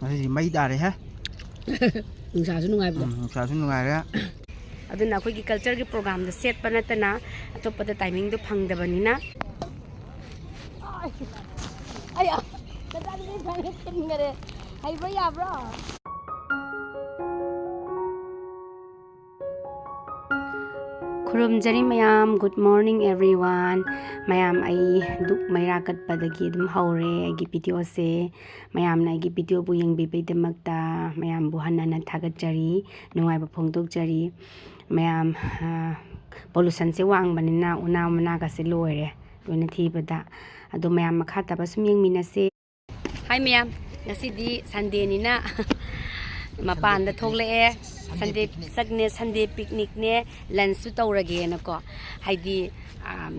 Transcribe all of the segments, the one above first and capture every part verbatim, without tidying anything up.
ꯉꯁꯤꯗꯤ ꯃꯩ ꯇꯥꯔꯦꯍꯦ꯫ ꯅꯨꯡꯁꯥꯁꯨ ꯅꯨꯡꯉꯥꯏꯕꯗꯣ꯫ ꯎꯝ, ꯅꯨꯡꯁꯥꯁꯨ ꯅꯨꯡꯉꯥꯏꯔꯦ꯫ ꯑꯗꯨꯅ ꯑꯩꯈꯣꯏꯒꯤ ꯀꯜꯆꯔꯒꯤ ꯄ꯭ꯔꯣꯒꯥꯝꯗ ꯁꯦꯠꯄ ꯅꯠꯇꯅ ꯑꯇꯣꯞꯄꯗ ꯇꯥꯏꯃꯤꯡꯗꯣ ꯐꯪꯗꯕꯅꯤꯅ꯫ ꯑꯌꯥ, ꯅꯆꯥꯅꯨꯄꯤ ꯐꯖꯅ ꯊꯤꯟꯈꯔꯦ꯫ ꯍꯩꯕ꯭ꯔꯣ, ꯌꯥꯕ꯭ꯔꯣ? ꯈꯨꯔꯨꯝꯖꯔꯤ ꯃꯌꯥꯝ꯫ Good morning everyone꯫ ꯃꯌꯥꯝ, ꯑꯩ ꯗꯨꯛ ꯃꯩꯔꯥ ꯀꯠꯄꯗꯒꯤ ꯑꯗꯨꯝ ꯍꯧꯔꯦ ꯑꯩꯒꯤ ꯚꯤꯗꯤꯑꯣꯁꯦ꯫ ꯃꯌꯥꯝꯅ ꯑꯩꯒꯤ ꯚꯤꯗꯤꯑꯣꯕꯨ ꯌꯦꯡꯕꯤꯕꯒꯤꯗꯃꯛꯇ ꯃꯌꯥꯝꯕꯨ ꯍꯟꯅ ꯍꯟꯅ ꯊꯥꯒꯠꯆꯔꯤ, ꯅꯨꯡꯉꯥꯏꯕ ꯐꯣꯡꯗꯣꯛꯆꯔꯤ꯫ ꯃꯌꯥꯝ, ꯄꯣꯂꯨꯁꯟꯁꯦ ꯋꯥꯡꯕꯅꯤꯅ ꯎꯅꯥ ꯋꯥꯅꯥꯒꯁꯦ ꯂꯣꯏꯔꯦ, ꯂꯣꯏꯅ ꯊꯤꯕꯗ꯫ ꯑꯗꯣ ꯃꯌꯥꯝ ꯃꯈꯥ ꯇꯥꯕ ꯁꯨꯝ ꯌꯦꯡꯃꯤꯟꯅꯁꯦ꯫ ꯍꯥꯏ ꯃꯌꯥꯝ, ꯉꯁꯤꯗꯤ ꯁꯟꯗꯦꯅꯤꯅ ꯃꯄꯥꯟꯗ ꯊꯣꯛꯂꯛꯑꯦ꯫ ꯁꯟꯗꯦ ꯁꯛꯅꯦ, ꯁꯟꯗꯦ ꯄꯤꯛꯅꯤꯛꯅꯦ, ꯂꯟꯁꯁꯨ ꯇꯧꯔꯒꯦꯅꯀꯣ꯫ ꯍꯥꯏꯗꯤ, ꯑꯝ,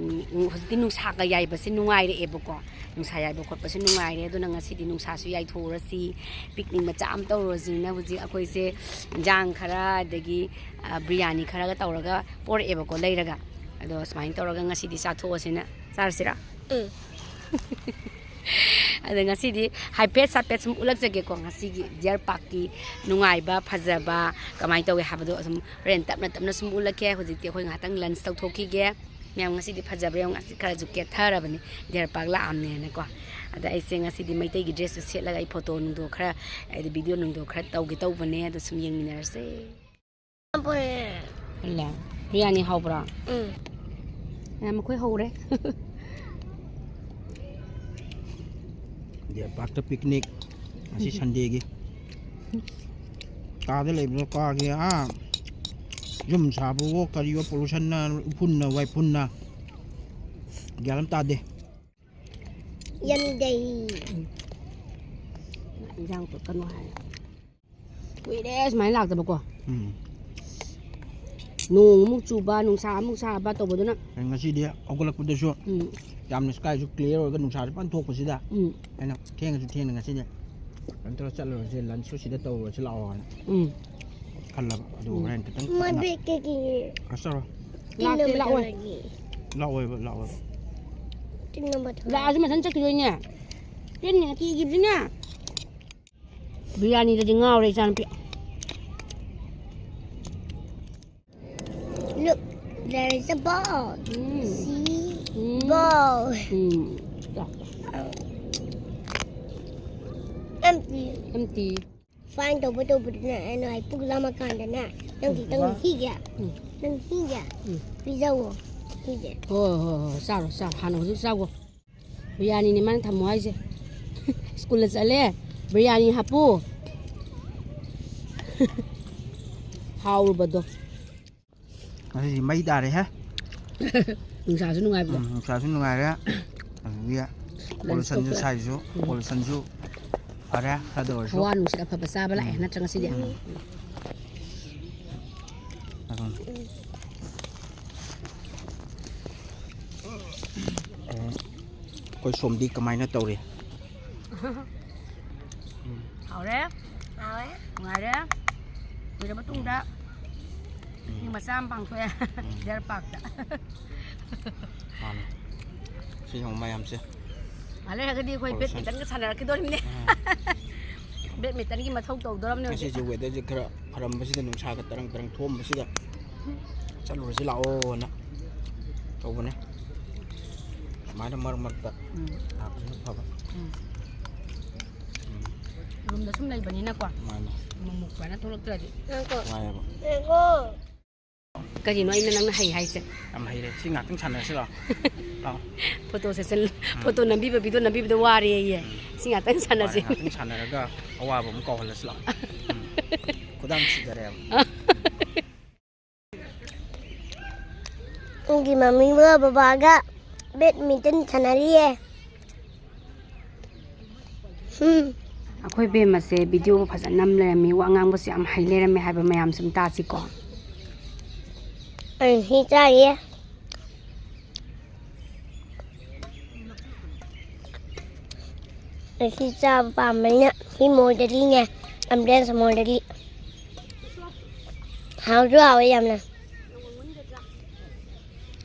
ꯍꯧꯖꯤꯛꯇꯤ ꯅꯨꯡꯁꯥꯒ ꯌꯥꯏꯕꯁꯦ ꯅꯨꯡꯉꯥꯏꯔꯛꯑꯦꯕꯀꯣ꯫ ꯅꯨꯡꯁꯥ ꯌꯥꯏꯕ ꯈꯣꯠꯄꯁꯦ ꯅꯨꯡꯉꯥꯏꯔꯦ꯫ ꯑꯗꯨꯅ ꯉꯁꯤꯗꯤ ꯅꯨꯡꯁꯥꯁꯨ ꯌꯥꯏꯊꯣꯛꯎꯔꯁꯤ, ꯄꯤꯛꯅꯤꯛ ꯃꯆꯥ ꯑꯃ ꯇꯧꯔꯨꯔꯁꯤꯅ ꯍꯧꯖꯤꯛ ꯑꯩꯈꯣꯏꯁꯦ ꯏꯟꯖꯥꯡ ꯈꯔ, ꯑꯗꯒꯤ, ꯑ, ꯕꯤꯔꯌꯥꯅꯤ ꯈꯔꯒ ꯇꯧꯔꯒ ꯄꯣꯔꯛꯑꯦꯕꯀꯣ ꯂꯩꯔꯒ꯫ ꯑꯗꯣ ꯁꯨꯃꯥꯏꯅ ꯇꯧꯔꯒ ꯉꯁꯤꯗꯤ ꯆꯥꯊꯣꯛꯑꯁꯤꯅ꯫ ꯆꯥꯔꯁꯤꯔꯥ? ꯑꯗ ꯉꯁꯤꯗꯤ ꯍꯥꯏꯐꯦꯠ ꯁꯥꯐꯦꯠ ꯁꯨꯝ ꯎꯠꯂꯛꯆꯒꯦꯀꯣ꯫ ꯉꯁꯤꯒꯤ ꯗꯤꯌꯔ ꯄꯥꯔꯛꯀꯤ ꯅꯨꯡꯉꯥꯏꯕ, ꯐꯖꯕ ꯀꯃꯥꯏꯅ ꯇꯧꯋꯦ ꯍꯥꯏꯕꯗꯣ ꯑꯗꯨꯝ ꯍꯣꯔꯦꯟ ꯇꯞꯅ ꯇꯞꯅ ꯁꯨꯝ ꯎꯠꯂꯛꯀꯦ꯫ ꯍꯧꯖꯤꯛꯇꯤ ꯑꯩꯈꯣꯏ ꯉꯥꯏꯍꯥꯛꯇꯪ ꯂꯟꯁ ꯇꯧꯊꯣꯛꯈꯤꯒꯦ꯫ ꯃꯌꯥꯝ, ꯉꯁꯤꯗꯤ ꯐꯖꯕ꯭ꯔꯥ ꯌꯦꯡꯉꯨ꯫ ꯉꯁꯤ ꯈꯔꯁꯨ ꯀꯦꯊꯔꯕꯅꯤ, ꯗꯤꯌꯔ ꯄꯥꯔꯛ ꯂꯥꯛꯑꯝꯅꯦꯅꯀꯣ꯫ ꯑꯗ ꯑꯩꯁꯦ ꯉꯁꯤꯗꯤ ꯃꯩꯇꯩꯒꯤ ꯗ꯭ꯔꯦꯁꯁꯨ ꯁꯦꯠꯂꯒ ꯑꯩ ꯐꯣꯇꯣ ꯅꯨꯡꯗꯣ ꯈꯔ, ꯍꯥꯏꯗꯤ ꯚꯤꯗꯤꯑꯣ ꯅꯨꯡꯗꯣ ꯈꯔ ꯇꯧꯒꯦ ꯇꯧꯕꯅꯦ꯫ ꯑꯗꯣ ꯁꯨꯝ ꯌꯦꯡꯃꯤꯟꯅꯔꯁꯦ꯫ ꯄꯨꯔꯦ꯫ ꯍꯜꯂꯦ꯫ ꯕꯤꯔꯌꯥꯅꯤ ꯍꯥꯎꯕ꯭ꯔꯥ? ꯎꯝ꯫ ꯃꯌꯥꯝ, ꯑꯩꯈꯣꯏ ꯍꯧꯔꯦ꯫ ꯗꯤꯌꯔ ꯄꯥꯔꯛꯇ ꯄꯤꯛꯅꯤꯛ ꯉꯁꯤ ꯁꯟꯗꯦꯒꯤ꯫ ꯀꯥꯗ ꯂꯩꯕꯗꯣ ꯀꯥꯒꯤ, ꯑꯥ, ꯌꯨꯝ ꯁꯥꯕꯋꯣ ꯀꯔꯤꯋꯣ, ꯄꯣꯂꯨꯁꯟꯅ, ꯎꯐꯨꯟꯅ ꯋꯥꯏꯐꯨꯟꯅ, ꯒ꯭ꯌꯥꯟ ꯑꯃ ꯇꯥꯗꯦ꯫ ꯌꯥꯅꯤꯡꯗꯦ꯫ ꯏꯟꯖꯥꯡ ꯇꯣꯠꯀꯅꯨ ꯍꯥꯏ꯫ ꯀꯨꯏꯔꯦ ꯁꯨꯃꯥꯏꯅ ꯂꯥꯛꯇꯕꯀꯣ꯫ ꯎꯝ꯫ ꯅꯣꯡ ꯑꯃꯨꯛ ꯆꯨꯕ, ꯅꯨꯡꯁꯥ ꯑꯃꯨꯛ ꯁꯥꯕ ꯇꯧꯕꯗꯨꯅ꯫ ꯑꯩ ꯉꯁꯤꯗꯤ ꯍꯧꯒꯠꯂꯛꯄꯗꯁꯨ ꯎꯝ꯫ ꯌꯥꯝꯅ ꯁ꯭ꯀꯥꯏꯁꯨ ꯀ꯭ꯂꯤꯌꯥꯔ ꯑꯣꯏꯔꯒ ꯅꯨꯡꯁꯥꯁꯨ ꯐꯖꯅ ꯊꯣꯛꯄꯁꯤꯗ ꯎꯝ꯫ ꯑꯩꯅ ꯊꯦꯡꯉꯁꯨ ꯊꯦꯡꯅ ꯉꯁꯤꯗꯤ ꯀꯩꯅꯣ ꯇꯧꯔ ꯆꯠꯂꯨꯔꯁꯦ, ꯂꯟꯁꯁꯨ ꯁꯤꯗ ꯇꯧꯔꯨꯔꯁꯤ ꯂꯥꯛꯑꯣꯅ ꯎꯝ꯫ ꯈꯜꯂꯕ꯫ ꯑꯗꯨ ꯎꯝ꯫ ꯍꯣꯔꯦꯟ ꯈꯤꯇꯪ ꯃꯥ ꯇꯞꯅ ꯕꯦꯛꯇꯒꯤ ꯀꯩꯅꯣ ꯇꯧꯔꯣ꯫ ꯂꯥꯛꯇꯦ, ꯂꯥꯛꯑꯣꯏ꯫ ꯂꯥꯛꯑꯣꯏꯕ, ꯂꯥꯛꯑꯣꯏꯕ꯫ ꯇꯤꯡꯅꯕ ꯊꯧꯔꯤ꯫ ꯂꯥꯛꯑꯁꯨ ꯃꯊꯟ ꯆꯠꯈꯤꯗꯣꯏꯅꯦ꯫ ꯇꯤꯟꯅ ꯀꯤꯈꯤꯕꯁꯤꯅ꯫ ꯕꯤꯔꯌꯥꯅꯤꯗꯗꯤ ꯉꯥꯎꯔꯦ ꯏꯆꯥꯅꯨꯄꯤ꯫ Look, there is a ball. Um. See? Um. Ball. Um. Empty. Empty. Fine ꯇꯧꯕ ꯇꯧꯕꯗꯨꯅ ꯑꯩꯅ ꯑꯩ ꯄꯨꯛ ꯂꯥꯝꯃꯀꯥꯟꯗꯅꯦ ꯅꯪ ꯎꯝ, ꯈꯤꯇꯪ ꯕꯕꯥ꯫ ꯍꯤꯒꯦ꯫ ꯎꯝ. ꯅꯪ ꯍꯤꯒꯦ꯫ ꯎꯝ. ꯄꯤꯖꯧꯋꯣ꯫ ꯍꯤꯒꯦ꯫ ꯍꯣꯏ, ꯍꯣꯏ, ꯍꯣꯏ, ꯆꯥꯔꯣ, ꯆꯥꯔꯣ꯫ ꯍꯥꯟꯅ ꯍꯧꯖꯤꯛ ꯆꯥꯒꯣ꯫ ꯕꯤꯔꯌꯥꯅꯤꯅꯦ ꯃꯥꯅ ꯊꯝꯃꯣ ꯍꯥꯏꯁꯦ꯫ ꯁ꯭ꯀꯨꯜꯗ ꯆꯠꯂꯦ, ꯕꯤꯔꯌꯥꯅꯤ ꯍꯥꯞꯄꯨ꯫ ꯍꯥꯎꯔꯨꯕꯗꯣ꯫ ꯉꯁꯤꯗꯤ ꯃꯩ ꯇꯥꯔꯦꯍꯦ꯫ ꯅꯨꯡꯁꯥꯁꯨ ꯅꯨꯡꯉꯥꯏꯕꯗꯣ꯫ ꯎꯝ, ꯅꯨꯡꯁꯥꯁꯨ ꯅꯨꯡꯉꯥꯏꯔꯦ꯫ ꯑꯗꯒꯤ ꯂꯟꯁ pollutionꯁꯨ ꯇꯧꯊꯣꯛꯑꯦ꯫ ꯁꯥꯏꯁꯨ, ꯎꯝ꯫ Pollutionꯁꯨ ꯐꯔꯦ, ꯈꯔꯗ ꯑꯣꯏꯔꯁꯨ꯫ ꯍꯋꯥ ꯅꯨꯡꯁꯤꯠ ꯑꯐꯕ ꯆꯥꯕ ꯂꯥꯛꯑꯦ, ꯎꯝ꯫ ꯅꯠꯇ꯭ꯔꯥ ꯉꯁꯤꯗꯤ? ꯎꯝ꯫ ꯑꯗꯨꯝ꯫ ꯑꯦ, ꯑꯩꯈꯣꯏ ꯁꯣꯝꯗꯤ ꯀꯃꯥꯏꯅ ꯇꯧꯔꯤ? ꯍꯥꯎꯔꯦ꯫ ꯍꯥꯎꯔꯦ꯫ ꯅꯨꯡꯉꯥꯏꯔꯦ꯫ ꯀꯨꯏꯔꯕ ꯃꯇꯨꯡꯗ ꯎꯝ꯫ ꯄꯤꯛꯅꯤꯛ ꯃꯆꯥ ꯑꯃ ꯄꯥꯡꯊꯣꯛꯑꯦ꯫ ꯎꯝ꯫ Deer Parkꯇ꯫ ꯃꯥꯅꯦ꯫ ꯁꯤ ꯌꯦꯡꯉꯨ ꯃꯌꯥꯝꯁꯦ꯫ ꯉꯥꯏꯍꯥꯛ ꯂꯩꯔꯒꯗꯤ ꯑꯩꯈꯣꯏ ꯍꯣꯏ, ꯁꯟ-, badmintonꯒ ꯁꯥꯟꯅꯔꯛꯈꯤꯗꯣꯔꯤꯕꯅꯦ꯫ ꯎꯝ꯫ Badmintonꯒꯤ ꯃꯊꯧ ꯇꯧꯗꯣꯔꯕꯅꯦ ꯍꯧꯖꯤꯛ꯫ ꯉꯁꯤꯁꯦ weatherꯁꯦ ꯈꯔ ꯐꯔꯝꯕꯁꯤꯗ, ꯅꯨꯡꯁꯥꯒ ꯇꯔꯪ ꯇꯔꯪ ꯊꯣꯛꯑꯝꯕꯁꯤꯗ ꯆꯠꯂꯨꯔꯁꯤ ꯂꯥꯛꯑꯣꯅ ꯇꯧꯕꯅꯦ꯫ ꯁꯨꯃꯥꯏꯅ ꯃꯔꯛ ꯃꯔꯛꯇ ꯎꯝ꯫ ꯂꯥꯛꯄꯁꯤꯅ ꯐꯕ꯫ ꯎꯝ꯫ ꯎꯝ꯫ Roomꯗ ꯁꯨꯝ ꯂꯩꯕꯅꯤꯅꯀꯣ꯫ ꯃꯥꯅꯦ꯫ ꯑꯃꯨꯛ ꯃꯨꯛ ꯁꯨꯃꯥꯏꯅ ꯊꯣꯛꯂꯛꯇ꯭ꯔꯗꯤ꯫ ꯉꯥꯏꯈꯣ꯫ ꯋꯥꯏꯌꯦꯕ꯫ ꯉꯥꯏꯈꯣ꯫ ꯀꯔꯤꯅꯣ ꯑꯩꯅ ꯅꯪꯅ ꯍꯩ ꯍꯥꯏꯁꯦ? ꯌꯥꯝ ꯍꯩꯔꯦ꯫ ꯁꯤ ꯉꯥꯛꯇꯪ ꯁꯥꯟꯅꯔꯁꯤ ꯂꯥꯛꯑꯣ꯫ ꯂꯥꯛꯑꯣ꯫ Photo session, ꯎꯝ꯫ Photo ꯅꯝꯕꯤꯕ, video ꯅꯝꯕꯤꯕꯗꯣ ꯋꯥꯔꯦꯌꯦ꯫ ꯎꯝ꯫ ꯁꯤ ꯉꯥꯛꯇꯪ ꯁꯥꯟꯅꯁꯤ꯫ ꯃꯥꯅꯦ, ꯉꯥꯛꯇꯪ ꯁꯥꯟꯅꯔꯒ ꯑꯋꯥꯕ ꯑꯃꯨꯛ ꯀꯥꯎꯍꯜꯂꯁꯤ ꯂꯥꯛꯑꯣ꯫ ꯎꯝ꯫ ꯈꯨꯗꯥꯡ ꯁꯤꯗꯔꯦꯕ꯫ ꯅꯪꯒꯤ ꯃꯝꯃꯤꯒ ꯕꯕꯥꯒ badminton ꯁꯥꯟꯅꯔꯤꯌꯦ꯫ ꯎꯝ꯫ ꯑꯩꯈꯣꯏ ꯕꯦꯝꯃꯁꯦ video ꯐꯖꯅ ꯅꯝ ꯂꯩꯔꯝꯃꯤ, ꯋꯥ ꯉꯥꯡꯕꯁꯨ ꯌꯥꯝ ꯍꯩ ꯂꯩꯔꯝꯃꯦ ꯍꯥꯏꯕ ꯃꯌꯥꯝꯁꯨ ꯑꯗꯨꯝ ꯇꯥꯁꯤꯀꯣ꯫ ꯑꯩ ꯁꯤ ꯆꯥꯔꯤꯌꯦ꯫ ꯑꯩ ꯁꯤ ꯆꯥꯕ ꯄꯥꯝꯕꯅꯤꯅ ꯁꯤ ꯃꯣꯏꯗꯒꯤꯅꯦ, ꯑꯝꯕ꯭ꯔꯦꯟꯁ ꯃꯣꯏꯗꯒꯤ꯫ ꯍꯥꯎꯁꯨ ꯍꯥꯎꯋꯦ ꯌꯥꯝꯅ꯫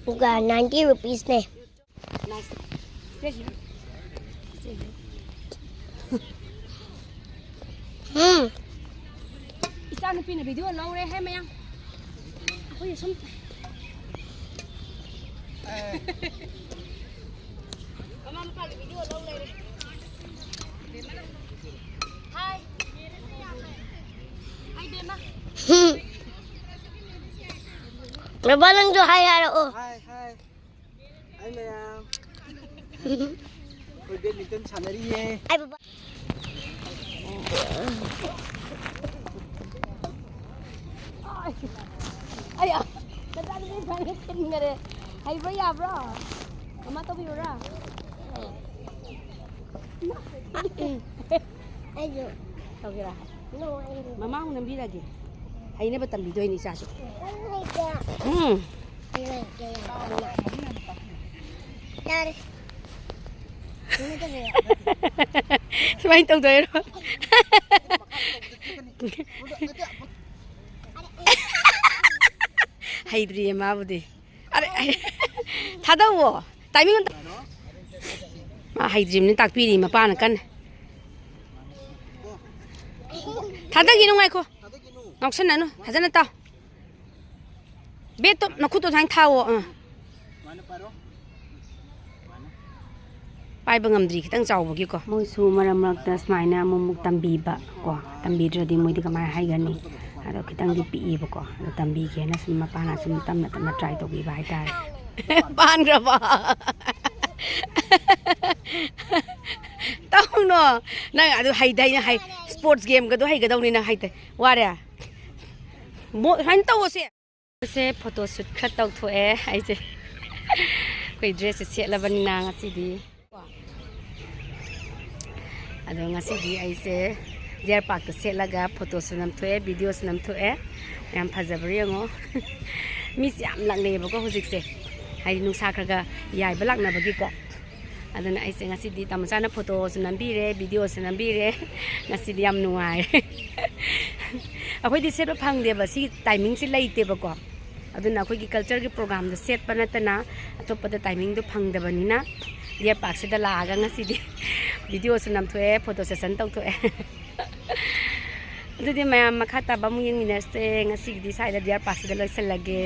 ꯑꯗꯨꯒ ninety rupeesꯅꯦ꯫ Nice. Stay here. Stay here. ꯅꯨꯄꯤꯅ ꯚꯤꯗꯤꯑꯣ ꯂꯧꯔꯦ ꯍꯦ ꯃꯌꯥꯝ꯫ ꯑꯩꯈꯣꯏ ꯁꯨꯝ ꯃꯃꯥ ꯃꯄꯥꯒꯤ ꯚꯤꯗꯤꯑꯣ ꯂꯧ ꯂꯩꯔꯦ꯫ ꯍꯥꯏ꯫ ꯍꯥꯏ ꯕꯦꯝꯃ꯫ ꯕꯕꯥ, ꯅꯪꯁꯨ ꯍꯥꯏ ꯍꯥꯏꯔꯛꯑꯣ꯫ ꯍꯥꯏ, ꯍꯥꯏ꯫ ꯍꯥꯏ ꯃꯌꯥꯝ꯫ ꯑꯩꯈꯣꯏ ꯕꯦꯗꯃꯤꯟꯇꯟ ꯁꯥꯟꯅꯔꯤꯌꯦ꯫ ꯑꯩ ꯕꯕꯥ꯫ ꯑꯩ, ꯅꯆꯥꯅꯨꯄꯤ ꯐꯖꯅ ꯊꯤꯟꯈꯔꯦ꯫ ꯍꯩꯕ꯭ꯔꯣ, ꯌꯥꯕ꯭ꯔꯣ? ꯃꯃꯥ ꯇꯧꯕꯤꯌꯨꯔꯥ? ꯑꯩꯁꯨ꯫ ꯇꯧꯒꯦꯔꯥ? ꯃꯃꯥ ꯑꯃꯨꯛ ꯅꯝꯕꯤꯔꯒꯦ꯫ ꯍꯩꯅꯕ ꯇꯝꯕꯤꯗꯣꯏꯅꯤ ꯏꯆꯥꯁꯨ꯫ ꯎꯝ꯫ ꯌꯥꯔꯦ꯫ ꯁꯨꯃꯥꯏꯅ ꯇꯧꯗꯣꯏꯔꯣ? ꯍꯩꯇ꯭ꯔꯤꯌꯦ ꯃꯥꯕꯨꯗꯤ꯫ ꯑꯔꯦ, ꯑꯔꯦ꯫ ꯊꯥꯗꯧꯋꯣ꯫ ꯇꯥꯏꯃꯤꯡ ꯑꯝꯇ꯫ ꯃꯥ ꯍꯩꯇ꯭ꯔꯤꯕꯅꯤ ꯇꯥꯛꯄꯤꯔꯤ ꯃꯄꯥꯅ ꯀꯟꯅ꯫ ꯊꯥꯗꯒꯤꯅꯨ, ꯉꯥꯏꯈꯣ꯫ ꯉꯥꯎꯁꯟꯅꯅꯨ꯫ ꯐꯖꯅ ꯇꯥꯎ꯫ ꯕꯦꯠꯇꯣ ꯅꯈꯨꯠꯇꯣ ꯁꯨꯃꯥꯏꯅ ꯊꯥꯎꯋꯣ꯫ ꯑꯥ꯫ ꯄꯥꯏꯕ ꯉꯝꯗ꯭ꯔꯤ, ꯈꯤꯇꯪ ꯆꯥꯎꯕꯒꯤꯀꯣ꯫ ꯃꯣꯏꯁꯨ ꯃꯔꯛ ꯃꯔꯛꯇ ꯁꯨꯃꯥꯏꯅ ꯑꯃꯨꯛ ꯑꯃꯨꯛ ꯇꯝꯕꯤꯕ ꯀꯣ, ꯇꯝꯕꯤꯗ꯭ꯔꯗꯤ ꯃꯣꯏꯗꯤ ꯀꯃꯥꯏꯅ ꯍꯩꯒꯅꯤ? ꯑꯗꯣ ꯈꯤꯇꯪꯗꯤ ꯄꯤꯛꯏꯕꯀꯣ, ꯑꯗꯣ ꯇꯝꯕꯤꯒꯦꯅ ꯁꯨꯝ ꯃꯄꯥꯅ ꯁꯨꯝ ꯇꯞꯅ ꯇꯞꯅ ꯇ꯭ꯔꯥꯏ ꯇꯧꯕꯤꯕ ꯍꯥꯏꯇꯥꯔꯦ꯫ ꯄꯥꯟꯈ꯭ꯔꯕ? ꯇꯧꯅꯣ꯫ ꯅꯪ ꯑꯗꯨ ꯍꯩꯗꯥꯏꯅꯦ, ꯍꯩ, ꯁ꯭ꯄꯣꯔꯠꯁ ꯒꯦꯝꯒꯗꯣ ꯍꯩꯒꯗꯧꯅꯤ ꯅꯪ, ꯍꯩꯇꯦ꯫ ꯋꯥꯔꯦ? ꯃꯣ-, ꯁꯨꯃꯥꯏꯅ ꯇꯧꯑꯣꯁꯦ꯫ ꯑꯩꯁꯦ ꯐꯣꯇꯣ ꯁꯨꯠ ꯈꯔ ꯇꯧꯊꯣꯛꯑꯦ꯫ ꯑꯩꯁꯦ ꯑꯩꯈꯣꯏ ꯗ꯭ꯔꯦꯁꯁꯦ ꯁꯦꯠꯂꯕꯅꯤꯅ ꯉꯁꯤꯗꯤ꯫ ꯑꯗꯣ ꯉꯁꯤꯗꯤ ꯑꯩꯁꯦ ꯗꯤꯌꯔ ꯄꯥꯔꯛꯇ ꯁꯦꯠꯂꯒ ꯐꯣꯇꯣꯁꯨ ꯅꯝꯊꯣꯛꯑꯦ, ꯚꯤꯗꯤꯑꯣꯁꯨ ꯅꯝꯊꯣꯛꯑꯦ꯫ ꯌꯥꯝ ꯐꯖꯕ꯭ꯔꯥ ꯌꯦꯡꯉꯣ꯫ ꯃꯤꯁꯦ ꯌꯥꯝ ꯂꯥꯛꯅꯩꯌꯦꯕꯀꯣ ꯍꯧꯖꯤꯛꯁꯦ, ꯍꯥꯏꯗꯤ ꯅꯨꯡꯁꯥ ꯈꯔ ꯈꯔ ꯌꯥꯏꯕ ꯂꯥꯛꯅꯕꯒꯤꯀꯣ꯫ ꯑꯗꯨꯅ ꯑꯩꯁꯦ ꯉꯁꯤꯗꯤ ꯇꯥꯃꯣꯆꯥꯅ ꯐꯣꯇꯣꯁꯨ ꯅꯝꯕꯤꯔꯦ, ꯚꯤꯗꯤꯑꯣꯁꯨ ꯅꯝꯕꯤꯔꯦ꯫ ꯉꯁꯤꯗꯤ ꯌꯥꯝ ꯅꯨꯡꯉꯥꯏꯔꯦ꯫ ꯑꯩꯈꯣꯏꯗꯤ ꯁꯦꯠꯄ ꯐꯪꯗꯦꯕ, ꯁꯤꯒꯤ ꯇꯥꯏꯃꯤꯡꯁꯤ ꯂꯩꯇꯦꯕꯀꯣ꯫ ꯑꯗꯨꯅ ꯑꯩꯈꯣꯏꯒꯤ ꯀꯜꯆꯔꯒꯤ ꯄ꯭ꯔꯣꯒꯥꯝꯗ ꯁꯦꯠꯄ ꯅꯠꯇꯅ ꯑꯇꯣꯞꯄꯗ ꯇꯥꯏꯃꯤꯡꯗꯣ ꯐꯪꯗꯕꯅꯤꯅ, ꯗꯤꯌꯔ ꯄꯥꯔꯛꯁꯤꯗ ꯂꯥꯛꯑꯒ ꯉꯁꯤꯗꯤ ꯚꯤꯗꯤꯑꯣꯁꯨ ꯅꯝꯊꯣꯛꯑꯦ, ꯐꯣꯇꯣ ꯁꯦꯁꯟ ꯇꯧꯊꯣꯛꯑꯦ꯫ ꯑꯗꯨꯗꯤ ꯃꯌꯥꯝ ꯃꯈꯥ ꯇꯥꯕ ꯑꯃꯨꯛ ꯌꯦꯡꯃꯤꯟꯅꯁꯦ꯫ ꯉꯁꯤꯒꯤꯗꯤ ꯁ꯭ꯋꯥꯏꯗ ꯗꯤꯌꯔ ꯄꯥꯔꯛꯁꯤꯗ ꯂꯣꯏꯁꯤꯜꯂꯒꯦ꯫